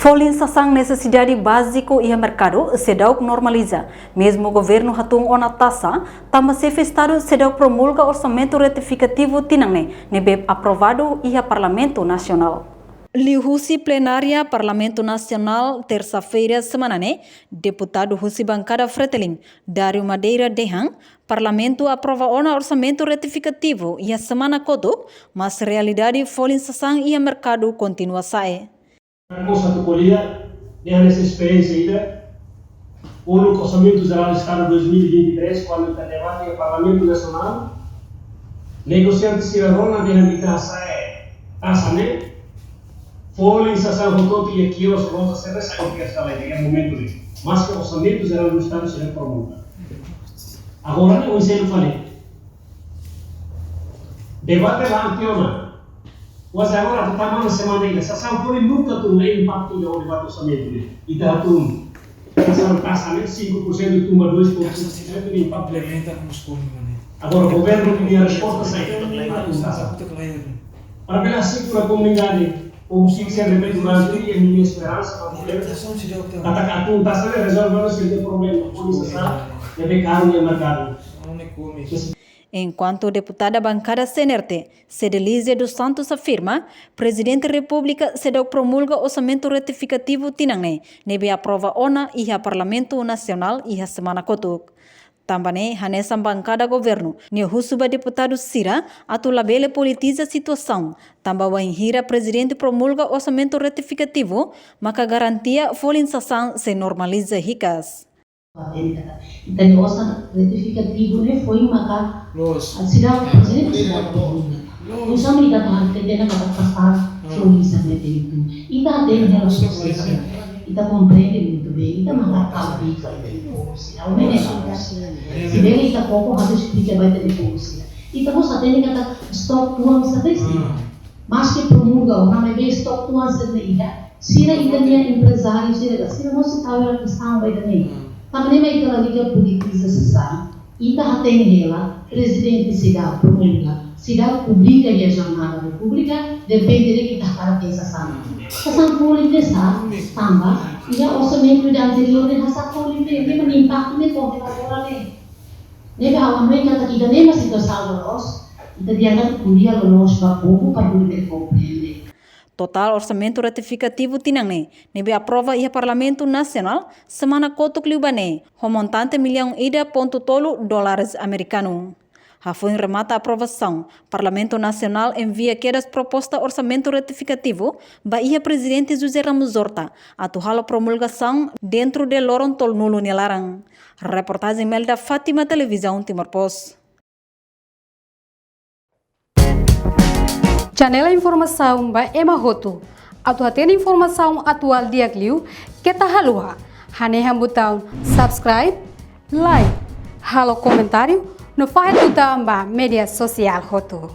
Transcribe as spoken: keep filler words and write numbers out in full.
Folin sasán nesesidade báziku iha merkadu seidauk normaliza, mezmu governu hatún ona taxa, tanba xefe Estadu seidauk promulga orsamentu retifikativu tinan ne'e, ne'ebé aprovadu iha Parlamentu Nasionál. Liuhusi plenária Parlamentu Nasionál, tersa-feira semana ne'e, deputadu husi bankada Fretilin, Dário Madeira dehan, Parlamentu aprova ona orsamentu retifikativu iha semana kotuk, mas realidade folin sasán iha merkadu kontinua sa'e. Kosa tu ko'alia, ne'e hanesan esperiénsia ida, uluk Orsamentu Jerál Estadu dois mil e vinte e três, kuandu ita debate iha Parlamentu Nasionál, negosiante sira rona dehan ita hasa'e taxa ne'e, folin sasán hotu-hotu iha kios, loja, sira hasa'e kios kala iha momentu ne'e. Maske Orsamentu Jerál do Estadu seidauk promulga. Agora ne'e oinsá fali. Debate la'o tiha ona. Kuaze agora atu tama ona semana ida. Sasán folin nunka tun la impaktu iha debate orsamentu ne'e. Ita hatún. Sasán taxa ne'e cinco por cento tun ba dois por cento impaktu. Implementa como escolhe, né? Agora governu nia resposta sai. Hatún taxa. Para bele asegura komunidade, povu sira ne'ebé durante iha nia esperansa ba governu. Katak hatún taxa ne'e rezolve ona sira-nia problema. Folin sasán ne'ebé karu iha merkadu. Enkuantu deputada bankada C N R T, Cedelizia dos Santos afirma, Prezidente Repúblika seidauk promulga orsamentu retifikativu tinan ne'e, ne'ebé aprova ona iha Parlamentu Nasionál iha semana kotuk. Tanba ne'e, hanesan bankada governu, nia husu ba deputadu sira atu labele politiza situasaun, tanba wainhira Prezidente promulga orsamentu retifikativu, maka garantia folin sasán sei normaliza hikas. Ita-nia orsamentu retifikativu ne'e foin maka, loos, sira, Prezidente sira, loos, promulga. Loos. Uza mi ita atu hatene katak pasar, ah, folin sasán ne'e tenitu. Ita hatene hela prosesu. Ita komprende muito bem. Ita maka kalbi ka ita-nia povu sira. Ao menos, se bele ita koko hatu esplika ba ita-nia povu sira. Ita mós hatene katak stok tuan sasán ne'e. Ah. Maske promulga ona, maibé stok tuan sasán ne'e iha. Sira ita-nia emprezáriu sira, sira mós sei tau hela kestaun ba ida-ne'e. Tanba ne'e mak ita lalika politiza sasán. Ita hatene hela, Prezidente seidauk promulga, seidauk publika iha Jornál da República, depende de ita hakarak sasán. Sasán folin ne'e sá, tanba iha orsamentu ida anteriór ne'e hasa'e folin ne'e, ne'e mak impaktu ne'e to'o agora ne'e. Ne'ebé ha'u hanoin katak ida-ne'e mak situasaun loloos, ita di'ak ko'alia loloos ba povu para bele komprende. Totál orsamentu retifikativu tinan ne'e, ne'ebé aprova iha Parlamentu Nasionál, semana kotuk liubá ne'e, ho montante millaun ida pontu tolu dólares amerikanu. Hafoin remata aprovasaun, Parlamentu Nasionál envia kedas proposta orsamentu retifikativu ba iha Prezidente José Ramos Horta, atu halo promulgasaun dentru de loron tolunulu nia laran. Reportajen Melda Fátima, Televizaun Timor Post. Janela informasaun ba ema hotu. Atu hatene informasaun atuál di'ak liu, keta haluha hanehan butaun subscribe, like, halo komentáriu, no fahe tutan ba média sosiál hotu.